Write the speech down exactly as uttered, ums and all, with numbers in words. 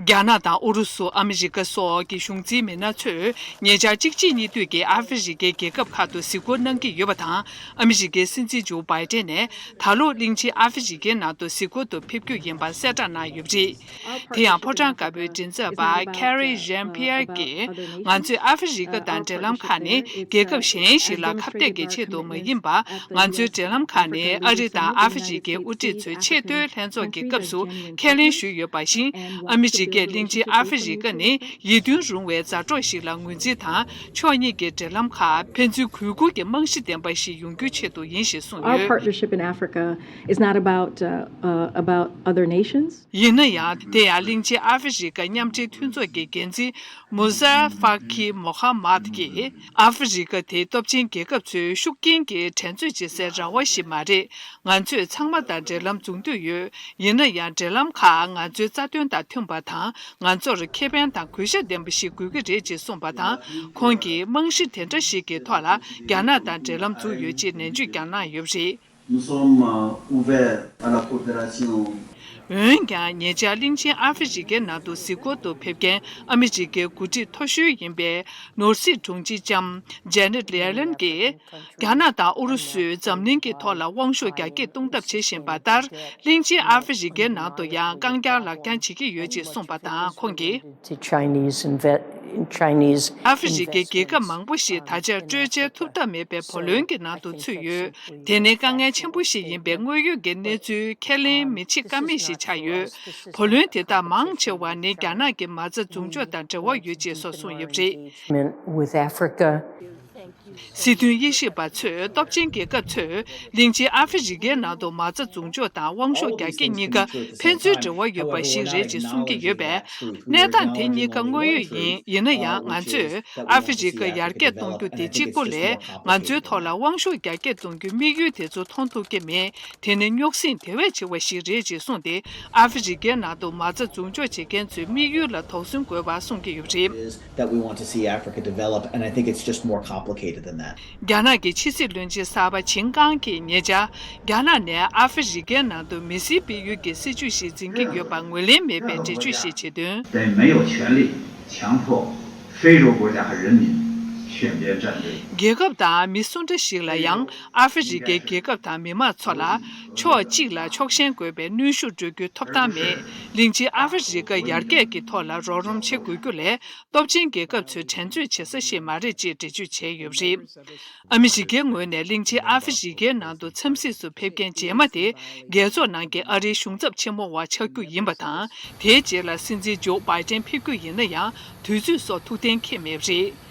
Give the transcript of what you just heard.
རྒྱ་ནག་དང་ཨུ་རུ་སུ། ཨ་མི་རི་ཀ་སོགས་ཀྱི་གཞུང་འཛིན་མི་སྣ་ཚོས་ཉེ་ཆར་གཅིག་རྗེས་གཉིས་མཐུད་ཀྱིས་ཨ་ཧྥེ་རི་ཁའི་རྒྱལ་ཁབ་ཁག་ཏུ་གཟིགས་སྐོར་གནང་གི་ཡོད་པ་དང་། ཨ་མི་རི་ཀའི་སྲིད་འཛིན་ཇོ་བྷའི་ཏན་ནས་ད་ལོ་གླིང་ཆེན་ཨ་ཧྥེ་རི་ཁའི་ནང་དུ་གཟིགས་སྐོར་དུ་ཕེབས་རྒྱུ་ཡིན་པ་གསལ་བསྒྲགས་གནང་ཡོད་པ་རེད། དེ་ཡང་ཕོ་བྲང་དཀར་པོའི་མགྲིན་ཚབ་པ་Karine Jean-Pierre གྱིས། ང་ཚོས་ཨ་ཧྥེ་རི་ཁ་དང་འབྲེལ་ལམ་ཁག་ནི་རྒྱལ་ཁབ་གཞན་ཞིག་ལ་ཁ་གཏད་ཀྱི་ཆེད་དུ་མ་ཡིན་པ། ང་ཚོའི་འབྲེལ་ལམ་ཁག་ནི་ཨ་རི་དང་ཨ་ཧྥེ་རི་ཁའི་དབུ་ཁྲིད་ཚོའི་ཆེས་མཐོའི་ལྷན་ཚོགས་ཀྱི་སྐབས་སུ་ཁས་ལེན་ཞུས་ཡོད་པ་བཞིན། ཨ་མི་རི་ཀས་གླིང་ཆེན་ཨ་ཧྥེ་རི་ཁ་ནི་ཡིད་མཐུན་རུང་བའི་མཛའ་གྲོགས་ཤིག་ལ་ངོས་འཛིན་དང་། ཕྱོགས་གཉིས་ཀྱི་འབྲེལ་ལམ་ཁག་ཕན་ཚུན་གུས་བཀུར་གྱི་རྨང་གཞི་ལྡན་པ་ཞིག་ཡོང་རྒྱུའི་ཆེད་དུ་ཡིན་ཞེས་གསུངས་Our ཡོད། Partnership in Africa is not about, uh, uh, about other nations. ཡིན་ན་ཡང་། དེ་ཡང་གླིང་ཆེན་ཨ་ཧྥེ་རི་ཁ་མཉམ་འབྲེལ་མཐུན་ཚོགས་ཀྱི་འགན་འཛིན་མུ་ས་ཧྥ་ཁི་མོ་ཧ་མད་ཀྱིས། ཨ་ཧྥེ་རི་ཁ་དེ་སྟོབས་ཆེན་རྒྱལ་ཁབ་ཚོའི་ཤུགས་རྐྱེན་གྱིས་འགྲན་རྩོད་བྱེད་སའི་ར་བ་ཞིག་མ་རེད། ང་ཚོས་ཚང་མ་དང་འབྲེལ་ལམ་འཛུགས་འདོད་ཡོད། ཡིན་ན་ཡང་། འབྲེལ་ལམ་ཁག་ང་ཚོའི་རྩ་དོན་དང་མཐུན་པ་དང་། ང་ཚོར་ཁེ་ཕན་དང་གུས་ཞབས་ལྡན་པ་ཞིག་དགོས་ཀྱི་རེད་ཅེས་གསུངས་པ་དང་། ཁོང་གིས་རྨང་གཞི་དེ་འདྲ་ཞིག་གི་ཐོག་ལ་རྒྱ་ནག་དང་འབྲེལ་ལམ་འཛུགས་ཡོད་ཅེས་ནན་བརྗོད་ཀྱང་གནང་ཡོད་པ་རེད། Nous sommes, euh, ouverts à la coopération. འོན་ཀྱང་། ཉེ་ཆར་གླིང་ཆེན་ཨ་ཧྥེ་རི་ཁའི་ནང་དུ་གཟིགས་སྐོར་དུ་ཕེབས་མཁན་ཨ་མི་རི་ཀའི་འགོ་ཁྲིད་མཐོ་ཤོས་ཡིན་པའི་ནོར་སྲིད་དྲུང་ཆེ་ལྕམ་ཇེ་ནེ་ཊི་ཡེ་ལེན་གྱིས། རྒྱ་ནག་དང་ཨུ་རུ་སུས་འཛམ་གླིང་གི་ཐོག་ལ་དབང་ཤུགས་རྒྱ་སྐྱེད་གཏོང་ཐབས་བྱེད་བཞིན་པ་ལྟར། གླིང་ཆེན་ཨ་ཧྥེ་རི་ཁའི་ནང་དུ་ཡང་བཀག་རྒྱ་ལག་བསྟར་བྱེད་ཀྱི་ཡོད་ཅེས་གསུངས་པ་དང་། ཁོང་གིས། To Chinese inve- Chinese ཨ་ཧྥེ་རི་ཁའི་རྒྱལ་ཁབ་མང་པོ་ཞིག་ད་ཆར་སྤྲོད་འཇལ་ཐུབ་ཐབས་མེད་པའི་བུ་ལོན་གྱི་ནང་དུ་ཚུད་ཡོད། དེ་ནི་དཀའ་ངལ་ཆེན་པོ་ཞིག་ཡིན་པའི་དངོས་ཡོད་ཀྱི་གནས་ཚུལ་ཁས་ལེན་མི་བྱེད་ཀ་མེད་ཞིག་ཆགས་ཡོད། བུ་ལོན་དེ་དག་མང་ཆེ་བ་ནི་རྒྱ་ནག་གི་མ་རྩ་འཛུགས་འཇོག་དང་འབྲེལ་བ་ཡོད་ཅེས་སོགས་གསུངས་ཡོད་པ་རེད། With Africa. སྲིད་དོན་དབྱེ་ཞིབ་པ་ཚོས། སྟོབས་ཆེན་རྒྱལ་ཁབ་ཚོས་གླིང་ཆེན་ཨ་ཧྥེ་རི་ཁའི་ནང་དུ་མ་རྩ་འཛུགས་འཇོག་དང་དབང་ཤུགས་རྒྱ་སྐྱེད་གཉིས་ཀ་ཕན་ཚུན་འབྲེལ་བ་ཡོད་པ་ཞིག་རེད་ཅེས་གསུང་གི་ཡོད་པས། གནས་སྟངས་དེ་གཉིས་ཀ་དངོས་ཡོད་ཡིན། ཡིན་ན་ཡང་། ང་ཚོས་ཨ་ཧྥེ་རི་ཁ་ཡར་རྒྱས་གཏོང་རྒྱུ་དེ་གཅིག་པོ་ལས། ང་ཚོའི་ཐོག་ལ་དབང་ཤུགས་རྒྱ་སྐྱེད་གཏོང་རྒྱུའི་དམིགས་ཡུལ་དེ་ཚོ་མཐོང་ཐུབ་ཀྱི་མེད། དེ་ནི་རྙོག་ཟིང་དེ་བས་ཆེ་བ་ཞིག་རེད་ཅེས་གསུངས་ཏེ། ཨ་ཧྥེ་རི་ཁའི་ནང་དུ་མ་རྩ་འཛུགས་འཇོག་བྱེད་མཁན་ཚོའི་དམིགས་ཡུལ་ལ་དོགས་ཟོན་དགོས་པ་གསུང་གི་ཡོད་པ་རེད། Is that we want to see Africa develop, and I think it's just more complicated than that. རྒྱ་ནག་གི་ཕྱི་སྲིད་བློན་ཆེན་གསར་པ་ཆིན་ཀང་གིས་ཉེ་ཆར། རྒྱ་ནག་ནས་ཨ་ཧྥེ་རི་ཁའི་ནང་དུ་མི་སེར་སྤེལ་ཡུལ་གྱི་སྲིད་ཇུས་ཤིག་འཛིན་གྱི་ཡོད་པར་ངོས་ལེན་མེད་པའི་འགྲེལ་བརྗོད་ཞིག་བྱེད་དོན། 北没有权利强迫非洲国家和人民选边站队。 རྒྱལ་ཁབ་དང་མི་སུ་འདྲ་ཞིག་ལ་ཡང་ཨ་ཧྥེ་རི་ཁའི་རྒྱལ་ཁབ་དང་མི་དམངས་ཚོ་ལ་ཕྱོགས་གཅིག་ལ་ཕྱོགས་ཞེན་དགོས་པའི་གནོན་ཤུགས་སྤྲོད་རྒྱུའི་ཐོབ་ཐང་མེད། གླིང་ཆེན་ཨ་ཧྥེ་རི་ཁ་ཡར་རྒྱས་ཀྱི་ཐོག་ལ་རོགས་རམ་བྱེད་དགོས་རྒྱུ་ལས། སྟོབས་ཆེན་རྒྱལ་ཁབ་ཚོས་འགྲན་རྩོད་བྱེད་ས་ཞིག་མ་རེད་ཅེས་འགྲེལ་བརྗོད་བྱས་ཡོད་པ་རེད། ཨ་མི་རི་ཀའི་ངོས་ནས་གླིང་ཆེན་ཨ་ཧྥེ་རི་ཁའི་ནང་དུ་འཚམས་གཟིགས་སུ་ཕེབས་མཁན་རྗེས་མ་དེ། རྒྱལ་ཚོགས་ནང་གི་ཨ་རིའི་གཞུང་ཚབ་ཆེན་མོ་བ་ཆགས་རྒྱུ་ཡིན་པ་དང་། དེའི་རྗེས་ལ་སྲིད་འཛིན་ཇོ་བྷའི་ཏན་ཕེབས་རྒྱུ་ཡིན་ན་ཡང་། དུས་ཚོད་སོགས་ཐུགས་གཏན་འཁེལ་མེད་པ་རེད།